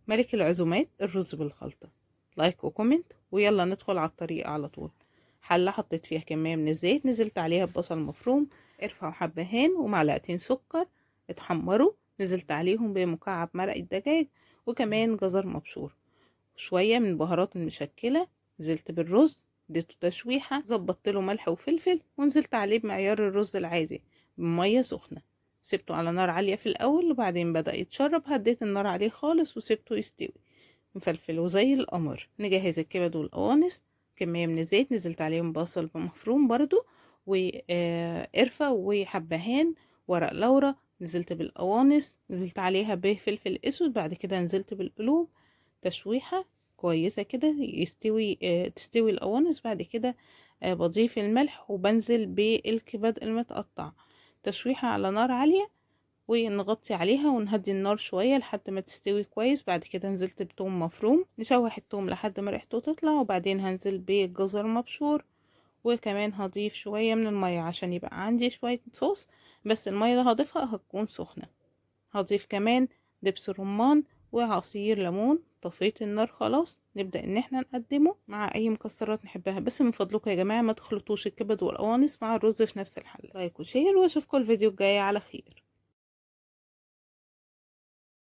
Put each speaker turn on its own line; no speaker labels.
ملك العزومات الرز بالخلطة. like و comment، ويلا ندخل على الطريقة على طول. حلة حطيت فيها كمية من الزيت، نزلت عليها ببصل مفروم، قرفة وحبهان ومعلقتين سكر، اتحمروا. نزلت عليهم بمكعب مرق الدجاج وكمان جزر مبشور، شوية من بهارات المشكلة. نزلت بالرز، اديته تشويحة، ظبطت له ملح وفلفل، ونزلت عليه بمعيار الرز العادي بمية سخنة. سبته على نار عالية في الأول، وبعدين بدأ يتشرب، هديت النار عليه خالص وسبته يستوي مفلفل وزي القمر. نجهز الكبد والقوانص. كمية من الزيت، نزلت عليهم بصل مفروم برضو وقرفة وحبهان ورق لورا، نزلت بالقوانص، نزلت عليها بفلفل اسود. بعد كده نزلت بالقلوب، تشويحة كويسة كده يستوي، تستوي القوانص. بعد كده بضيف الملح وبنزل بالكبد المتقطع، تشويحة على نار عالية، ونغطي عليها ونهدي النار شوية لحد ما تستوي كويس. بعد كده نزلت بتوم مفروم، نشوح التوم لحد ما ريحته تطلع، وبعدين هنزل بجزر مبشور، وكمان هضيف شوية من المية عشان يبقى عندي شوية صوص، بس المية اللي هضيفها هتكون سخنة. هضيف كمان دبس رمان وعصير ليمون. طفيت النار خلاص، نبدأ ان احنا نقدمه مع اي مكسرات نحبها. بس من فضلكم يا جماعة ما تخلطوش الكبد والقوانص مع الرز في نفس الحلة. like و share، واشوفكم الفيديو الجاي على خير.